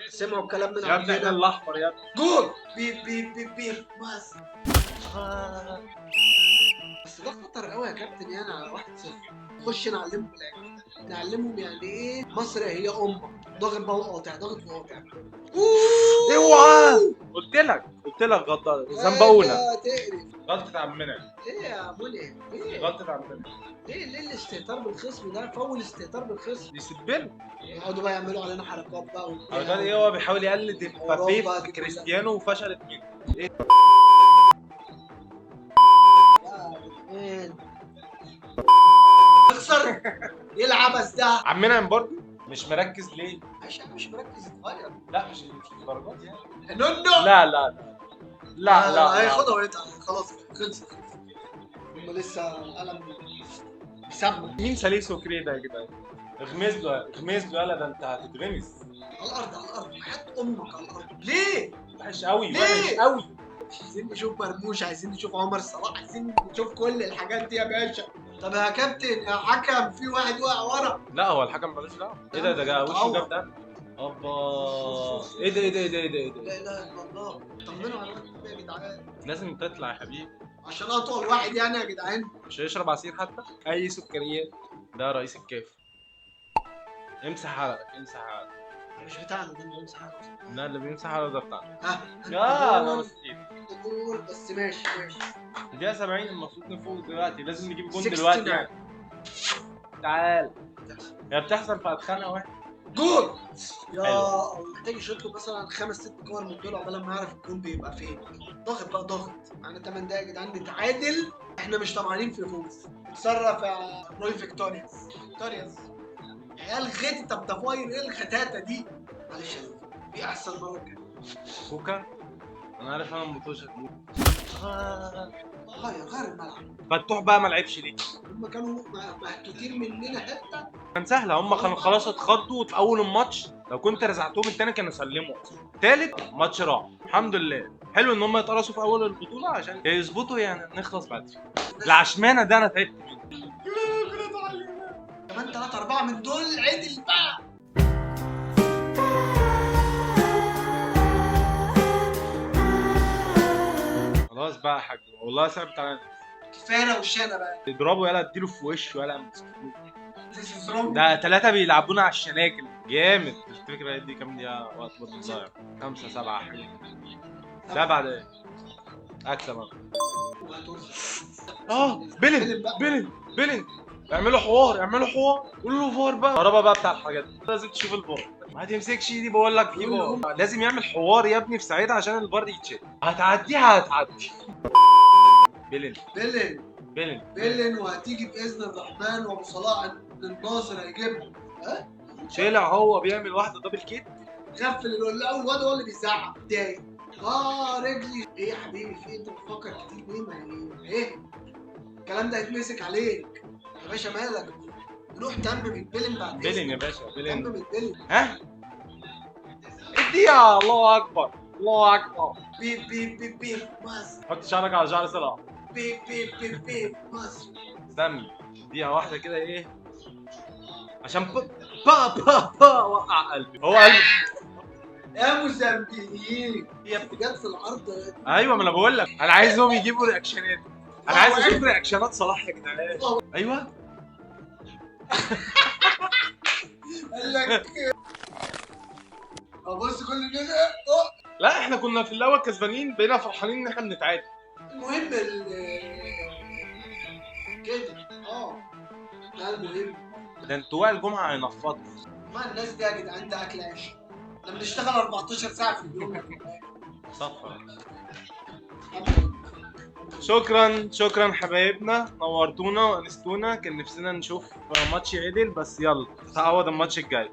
سمعوا الكلام من يا ابني احنا عندنا. الاحمر يا ابني. جول بيب بيب بيب بيب مصر. بس ده خطر قوي يا كابتن، يعني على 1-0. خش نعلمهم الاخر، نعلمهم يعني ايه مصر هي امه. ضاغط بقى وقاطع، ضاغط وقاطع. اوعى، قلت لك قلت لك غدار زنبقونا. تقرف. غلطة عمنا. ايه يا منعم؟ ليه؟ غلطة عمنا. ليه ليه الاستهتار بالخصم ده؟ فول استهتار بالخصم. يسبله. يقعدوا بقى يعملوا علينا حركات بقى وبتاع. حركات ايه؟ هو بيحاول يقلد امبابي بقى في دي كلها. كريستيانو وفشلت منه. ايه؟ يا جدعان اخسر. ايه العبث ده؟ عمنا برضه مش مركز ليه؟ عشان مش مركز اتغير. لا مش للدرجات يعني. نونو. لا لا لا لا لا. هياخدها ويطلع خلاص، خلصت. هم لسه القلم بيسمع. مين ساليسو كري ده يا جدعان؟ اغمز له اغمز له، يلا ده انت هتتغمز. على الارض على الارض، حياة امك على الارض. ليه؟ وحش قوي. ليه؟ وحش قوي. عايزين نشوف مرموش، عايزين نشوف عمر صلاح، عايزين نشوف كل الحاجات دي يا باشا. طب يا كابتن يا حكم في واحد وقع ورا. لا هو الحكم ملوش دعوه. ايه ده؟ ده جا وشه جاب ده. اوبا. ايه ده ايه ده ايه ده ايه ده ايه ده؟ لا اله الا الله. طمنوا على الواد يا جدعان. لازم تطلع يا حبيبي. عشان اطول واحد يعني يا جدعان. مش هيشرب عصير حتى؟ اي سكريات. ده رئيس الكاف. امسح حلقك، امسح حلقك. مش بتاعنا ده اللي بيمسح حلقة. لا اللي بيمسح حلقة ده بتاعنا. ها يا مسكين. جول بس ماشي ماشي. الدقيقة 70 المفروض نفوق دلوقتي، لازم نجيب جون دلوقتي يعني. تعال. هي بتحصل في اتخانق واحد. جول. يا الله، محتاج يشوط له مثلا 5 6 كور من دول عقبال ما يعرف الجون بيبقى فين. ضاغط بقى ضاغط. معانا 8 دقايق يا جدعان نتعادل. احنا مش طمعانين في فوز. اتصرف يا روي فيكتورياس. فيكتورياس. عيال غتت. طب ده فاير ايه الختاته دي؟ معلش يا زلمة، دي احسن مرة كده. كوكا انا عارف انا المطوشه. غير غير الملعب. فتوح بقى ما لعبش ليه؟ هم كانوا مهتوتين مننا حتة. كان سهلة، هم كانوا خلاص اتخضوا في اول الماتش، لو كنت رزعتهم التاني كانوا سلموا اصلا. تالت ماتش راح، الحمد لله. حلو ان هم يتقرصوا في اول البطولة عشان يظبطوا يعني نخلص بدري. العشمانه ده انا تعبت منه. كمان 3 4 من دول عدل بقى. خلاص بقى يا حاج، والله صعبت علينا. كفاية وشانا بقى. اضربه يلا، اديله في وشه يلا. ده 3 بيلعبونا على الشناكل جامد. تفتكر دي كام دقيقة وقت برضه ضايع؟ 5 7 حاجة. 7 دقايق. اكسب انا. بلن بلن بلن. اعملوا حوار اعملوا حوار، قولوا له فار بقى. قرابة بقى بتاع الحاجات دي، لازم تشوف الفار. ما تمسكش ايدي بقول لك في فار. لازم يعمل حوار يا ابني في ساعتها عشان الفار يتشال. هتعديها هتعدي. بلن بلن بلن بلن، وهتيجي باذن الرحمن وابو صلاح الناصر هيجيبها. ها؟ شيلع هو بيعمل واحدة double kick. غفل الواد، الواد هو اللي بيزعق اتضايق. رجلي. ايه يا حبيبي في انت بتفكر كتير ليه؟ ما يعني ايه الكلام ده هيتمسك عليك يا باشا. مالك؟ روح تمم البلن بعد بلن يا باشا بلن. تمم البلن. ها؟ اديها. الله اكبر الله اكبر. بيب بيب بيب بيب مصر. حط شعرك على شعر صلاح. بيب بيب بيب بيب مصر. استنى اديها واحدة كده ايه عشان با با با وقع قلبي. هو قلبي يا موزمبيقيين جت في الارض. ايوه ما انا بقول لك انا عايزهم يجيبوا reactionات. انا عايز اشوف reactionات صلاح يا جدعان. ايوه قال لك ابص كل الناس. لا احنا كنا في الاول كسبانين، بقينا فرحانين ان احنا بنتعادل. المهم كده ده المهم. ده انتوا وائل الجمعة هينفضوا. ما الناس دي يا جدعان ده اكل عيش. احنا بنشتغل 14 ساعة في اليوم. صفر. شكرا شكرا حبايبنا، نورتونا وانستونا. كان نفسنا نشوف ماتش عدل، بس يلا تعوض الماتش الجاي.